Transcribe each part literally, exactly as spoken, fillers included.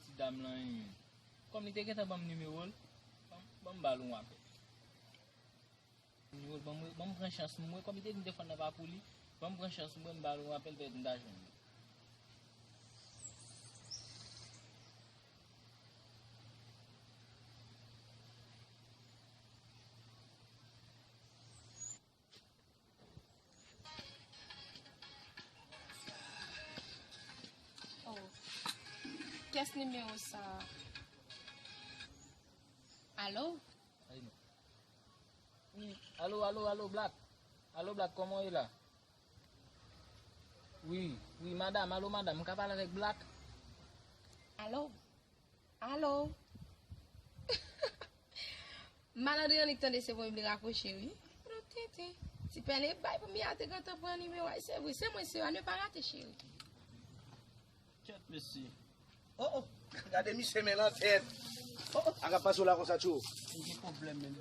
Ti dam lan, kòm li te gentan ban m nimewo l, ban m, ban m ba l yon apèl. Nimewo l, ban m, ban m pran chans mwen, kòm li te di m te fè nan pa pou li, ban m pran chans mwen, m ba l yon apèl, pètèt m ta jwenn li. Oh. Kiyès nimewo sa? Alo? Wi. Alo, alo, alo, Black. Alo, Black, kòman w ye la? Wi, wi, madam, alo, madam, m ka pale avèk Black? Alo? Alo? Malandri annik tande se mwen li rakwoche wi. Ti pèlen bay pou m ya te gentan pran nimewo a. Se vre, se mwen, se a, ne pa rate cheri. Kèt mesye. Oh, oh. Gade misye men nan tèt. Oh, oh. A k ap pase w la konsa, tchou. M gen pwoblèm menm.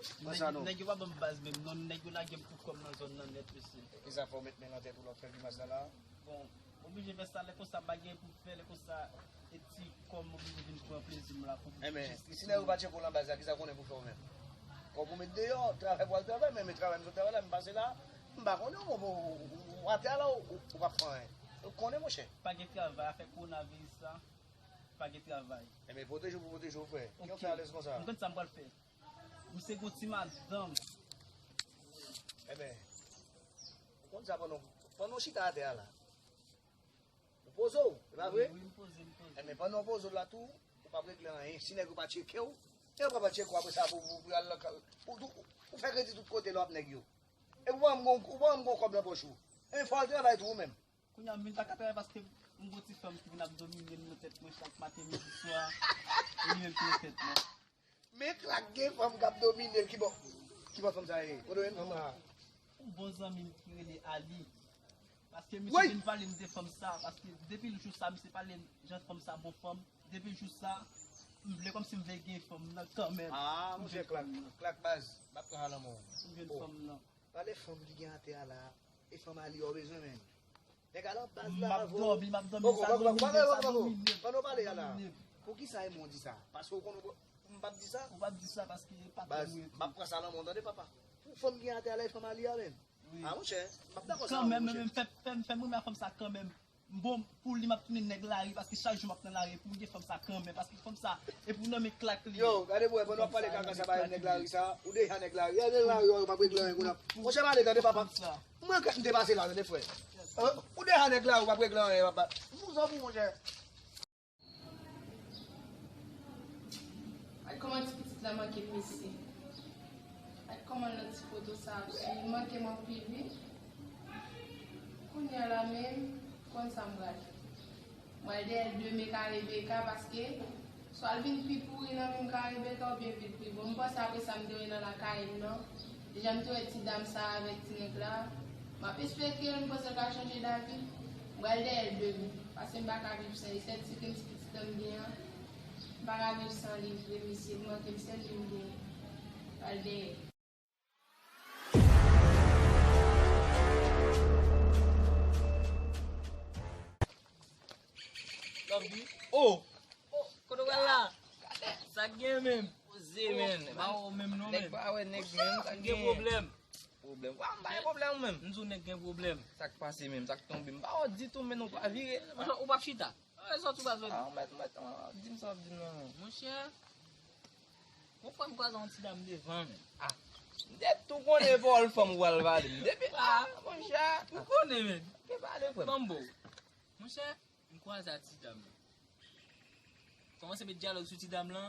Nèg yo pa ban m baz menm non, nèg yo lage m pou kòm nan zòn nan nèt mesye. Kisa fè w met men nan tèt ou la w fè grimas la la? Bon, oblije fè sa lè konsa m pa gen pou m fè, lè konsa e ti kòm oblije vin pran plezi m la pou m. Enben, si nèg yo pa tcheke w nan baz la, kisa w konnen pou fè w menm? Kòm ou met deyò, travay pou al travay, men men travay m sot travay la, m pase la, m pa konnen w, w atè a la, ou p ap fè anyen. Ou konnen monchè. Pa gen travay, afè kowonaviris sa, pa gen travay. Enben, pwoteje w pou pwoteje w frè. Kè w fè alèz konsa. M konn sa m pral fè. M se gon ti madanm. Enben, ou konn sa pandan pandan w chita atè a la. Ou poze w, e pa vre? Wi, wi, m poze, m poze. Enben, pandan w poze w la tou, ou p ap regle anyen. Si nèg yo pa tcheke w, nèg yo pa tcheke w apre sa pou pou pou al lakay ou. Ou, ou, ou fè kredi tout kote lè w ap nèg yo. Epi ou pa menm gon, ou pa menm gon kòb nan pòch ou. Enben, fò w al travay tou ou menm. Kounye a m vin pa ka travay paske m gon ti fanm ki vin ap domine m nan tèt mwen chak maten, midi, swa. E li menm ki nan tèt mwen. Men Clark gen fanm k ap domine l, ki bò, ki bò fanm sa ye? Kote w jwenn fanm sa? Yon bon zanmi m ki rele Ali. Paske misye vin pale m de fanm sa, paske depi jou sa misye pale m jan fanm sa bon fanm, depi jou sa m vle kòmsi m vle gen fanm nan kanmenm. Ah, monchè Clark, Clark baz, m ap pran a lanmò. M jwenn fanm nan. Pale fanm ki gen atè a la, e fanm Ali a w bezwen menm. Nèg a nan baz la avè w. M ap dòmi, m ap dòmi, sa domine, sa domine. Pandan w pale a la, poukisa e mwen w di sa? Paske w konnen m p ap di sa? Ou p ap di sa paske e patnè m ou ye tou. Baz, m ap pran sa nan men w tande papa. Pou fanm gen atè a la e fanm Ali a menm. Wi. A monchè, m p ap dakò sa non monchè. Kanmenm, men fè, fè, fè m renmen a fanm sa kanmenm. M bon pou li m ap tounen nèg lari paske chak jou m ap nan lari pou m gen fanm sa kanmenm paske fanm sa e pou nan men Clark li ye. Yo, gade pou wè pandan w ap pale kaka sa ba nèg lari sa, ou deja nèg lari, nèg lari yo p ap regle anyen kounye a. Monchè pale tande papa. Mwen kèk m te pase la tande frè. Ou deja nèg lari ou p ap regle anyen papa. M pou sa pou monchè. Gad kòman ti pitit la manke m mesye. Gad kòman nan ti foto sa ap swiv li manke m anpil wi. Kounye a la menm, konn sa m pral fè. M pral dèyè l de men kare beka paske swa l vin pi pouri nan men m kare beka oubyen l vin pi bon. M panse apre sa m te wè nan lakay m nan. Deja m te wè ti dam sa avèk ti nèg la. M ap espekte l, m panse l ka chanje davi. M pral dèyè l de men. Paske m pa ka viv san li. Sèl ti grenn ti pitit lan m gen an, m pa ka viv san li vre mesye. L manke m, sèl li m gen. M pral dèyè l. Love you. Oh! Oh, kote w pral la? Sa k gen menm? Poze menm. M pa wè w menm non menm. Nèg pa wè nèg menm. Sa k gen? Gen pwoblèm. Pwoblèm. Wa, m pa gen pwoblèm menm. M di w nèg gen pwoblèm. Sa k pase menm? Sa k tonbe? M pa wè w ditou menm, ou pa vire. Ou p ap chita. An rezon tou pa zòt. Ah, ou mèt, ou mèt, ah, di m sa w ap di m nan. Monchè, yon fwa m kwaze yon ti dam devan men. Ah, m te tou konnen pawòl fanm ou pral pale m. Depi, ah, monchè. Ou konnen men. Te pale frè m. Ban m ba w. Monchè, m kwaze a ti dam lan. Kòmanse met dyalòg sou ti dam lan.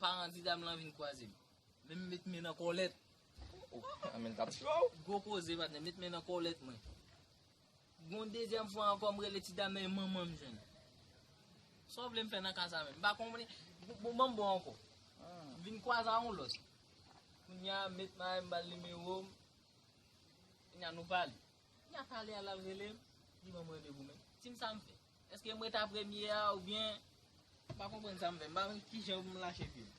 Paran ti dam lan vin kwaze m. Men m met men nan kòlèt. Oh, oh, men l t ap cho. Gwo koze patnè, met men nan kòlèt mwen. Gon dezyèm fwa ankò m rele ti dam nan e manman m jwenn. Sa w vle m fè nan ka sa menm? M pa konprann. Bon, bon, ban m ba w ankò. M vin kwaze a yon lòt. Kounye a met madanm m ba l nimewo m. Kounye a nou pale. Kounye a talè a l al rele m, li ban m randevou men. Di m sa m fè. Èske m ret a premye a oubyen m pa konprann sa m fè. M pa konn kijan pou m lache pye m.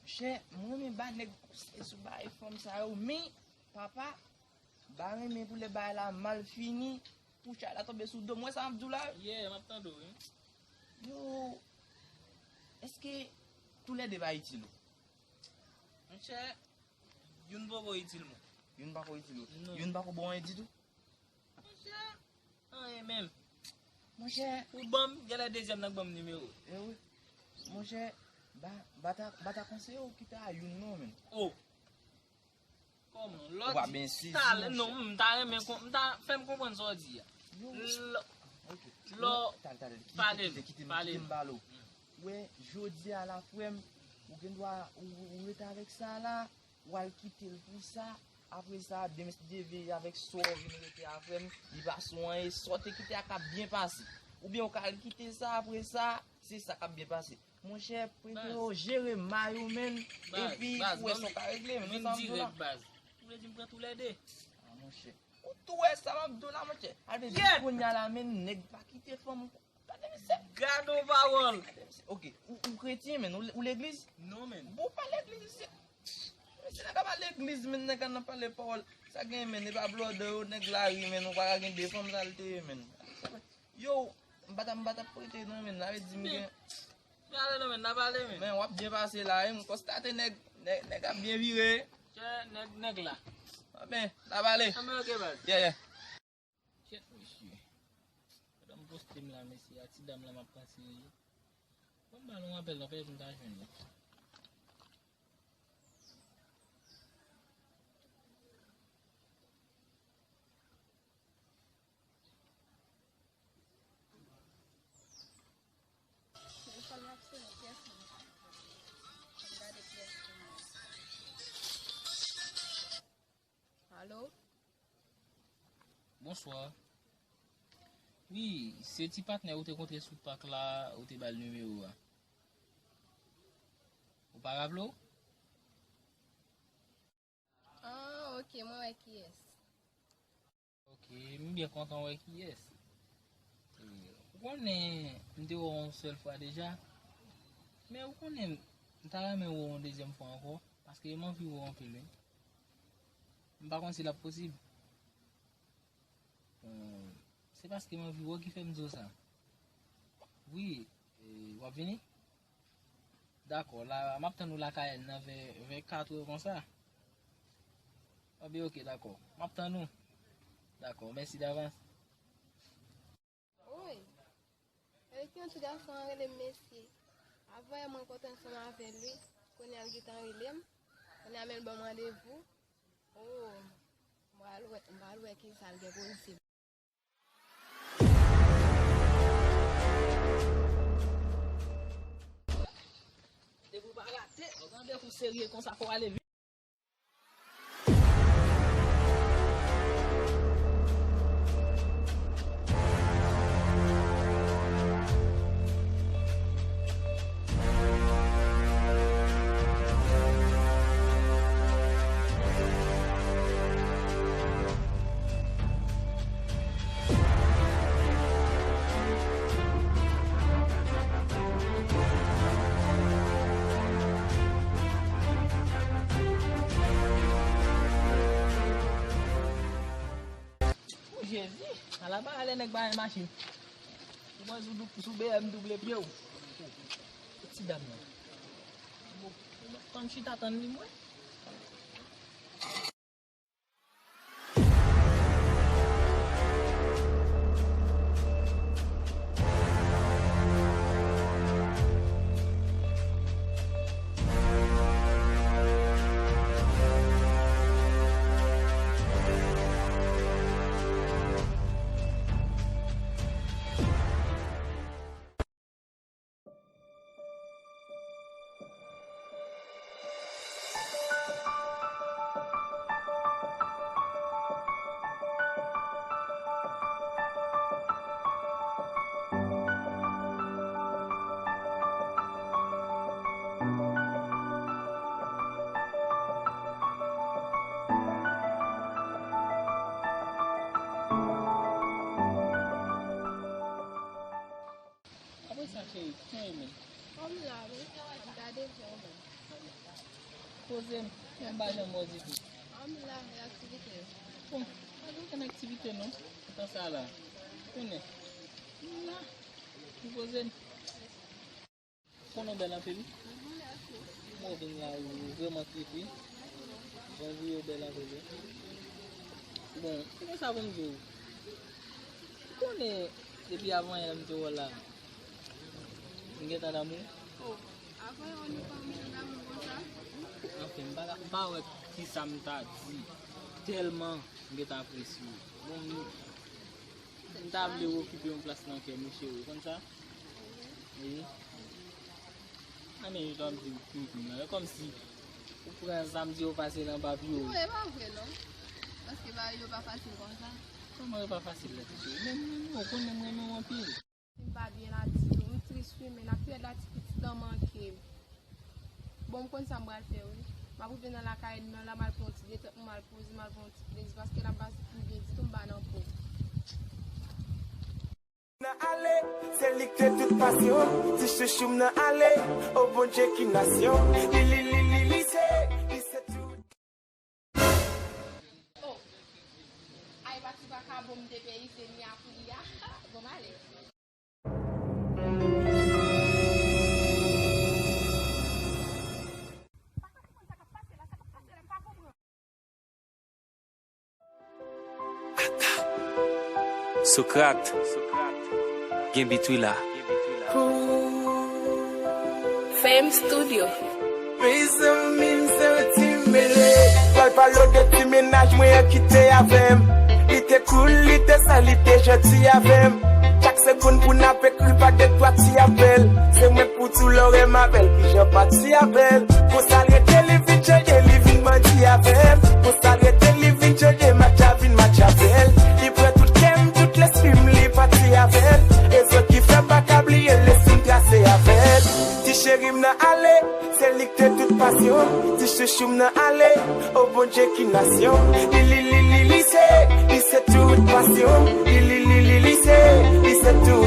Monchè, m renmen ba nèg konsèy sou bagay fanm sa yo, men papa, m pa renmen pou lè bagay la mal fini, pou chay la tonbe sou do m. Ou wè sa m ap di w la? Yeah, m ap tande w wi. Yo, Èske toulède va itil ou? Monchè, youn poko itil mwen. Youn pako itil ou? Non. Youn pako ba w anyen ditou? Monchè, anyen menm. Monchè. Ou ban m, genlè dezyèm nan k ban m nimewo. E wi. Monchè, ba, ba ta, ba ta konseye w kite a youn non, menn. Oh. Kòman? Lò w pa di byen sezi, talè, non, monchè. M ta renmen kon-, m ta, fè m konprann sa w di a. Yo. Lò, ok. Lò, talè, talè, kite, pale m, kite, kite m, pale kite m m. Pale w. Ou wè, jodi a la, frè m, ou gen dwa, ou, ou rete avèk sa la, w al kite l pou sa. Apre sa, demen si Dye vle, avèk sa w vin rete a, frè m, li pa sou anyen, sa w te kite a k ap byen pase. Oubyen ou ka al kite sa, apre sa, se sa k ap byen pase. Monchè, prefere w jere may ou, menn, epi ou wè sa w ka regle, menn. Vin dirèk, baz. Ou vle di m pran toulède? Ah, monchè. Ou tou wè sa m ap di w la, monchè. Sa vle di kounye a la, menn, nèg pa kite fanm. Gade misye. Gade yon pawòl. Gade misye. Ok, ou, ou kretyen, menn, ou, ou legliz? Non, menn. Bon, pa legliz, misye. Mesye, nèg ap al legliz, menn, nèg ap nan pale pawòl. Sa gen, menn, e pa blòdè yo, nèg lari, menn, ou pa ka gen de fanm, sa l te ye, menn. Yo, m pa t ap, m pa t ap prete non, menn. Sa vle di m gen. Gade non, menn, n a pale, menn. Men w ap byen pase la, wi. M konstate nèg, nèg, nèg ap byen vire. Chè, nèg, nèg la. Anben, n a pale. Anben, ok, baz. Yeah, yeah. Kèt, mesye. Pandan m poste m la, mesye, a ti dam la m ap pase. Ban m ba l yon apèl non, pèdi m ta jwenn li. Telefòn nan ap sonnen, pyès moun. Ann gade pyès moun. Alo? Bonswa. Wi, se ti patnè ou te kontre sou pak la, ou te ba l nimewo a. Ou pa raple w? Ah, ok, mwen wè kiyès. Ok, m byen kontan wè kiyès. E, ou konnen, m te wè w yon sèl fwa deja. Men ou konnen, m ta renmen wè w yon dezyèm fwa ankò, paske m anvi wè w anpil, wi. M pa konn si l ap posib. Bon, se paske m anvi wè w ki fè m di w sa. Wi, e, w ap vini? Dakò, la, m ap tann ou lakay nan vè, vè kat è konsa. Anben, ok, dakò. M ap tann ou. Dakò, mèsi davans. Wi. Epi yon ti gason an rele m mesye. Avanyè mwen kontre ansanm avè l, wi. Kounye a l gentan rele m. Kounye a men l ban m randevou. Oh, m pral wè, m pral wè kisa l gen pou l di. Depi w pa rate, yon randevou serye konsa, fò w ale vit. O Jezi, ala bagay lè nèg pa gen machin. Ou mwen sou, sou B M W pye w. Ti dam nan. Bon, tann chita tann li mwen. Apre sa, cheri, kòman w ye menm? Kòm la, wi. M gade vè w menm. Poze m, m pa janm wè w ditou. Kòm la, e aktivite yo. Bon, pa gen okenn aktivite non. Nan tan sa la. Konnen. M la. M poze m. Konnen w bèl anpil wi. Mwen vin la, ou vrèman trip wi. Jan w vire w bèl anpil wi. Bon, se konsa pou m di w. Ou konnen, depi avan yè m te wè w la, m gentan damou. Oh, avan yè w li pa renmen damou konsa? Anfen, m pa, m pa wè kisa m ta di. Tèlman m gentan apresye w. Bon, m, m ta vle w okipe yon plas nan kè m wi, cheri. Ou konn sa? Wi. A men jan w ap di w trip m nan, e kòmsi ou pran sa m di yo pase nan papye w. Non, e pa vre non. Paske bagay yo pa fasil konsa. Kòman yo pa fasil la, ti cheri? Men, men, men, ou konnen m renmen w anpil. M pa byen la ditou. M tris wi, men n ap pèd la ti pitit lan manke m. Bon, m konn sa m pral fè wi. M ap rive nan lakay nan la, m al pran yon ti detant, m al poze, m al pran yon ti plezi, paske la m pa santi m byen ditou, m pa nan fòm. Nan ale, se li k te tout pasyon. Ti chouchou m nan ale, o Bondye ki nasyon. Li, li, li, li, li se, li se tout. Oh, ay pati vakabon m depeyize m ye a kounye a. Bon, m ale. Sokrat, gen bit wi la. Fame Studio. Mezanmi, m santi m mele. Pral pale w de ti mennaj mwen an ki te avè m. Li te cool, li te sa, li te janti avè m. Chak segonn pou n ap ekri pa de twa ti apèl. Se mwen pou di w lè w renmen avè l, kijan pati avè l. Konsa l rete, li vin chanje, li vin bandi avè m. Konsa l rete, li vin chanje, match la vin match avè l. Li pran tout kè m, tout lespri m, li pati avè l. Rezon ki fè m pa ka bliye l, lespri m trase avè l. Ti cheri m nan ale, se li k te tout pasyon m. Ti chouchou m nan ale, o Bondye ki nasyon. Li, li, li, li, li se, li se tout pasyon m. Li, li, li, li, li se, li se tout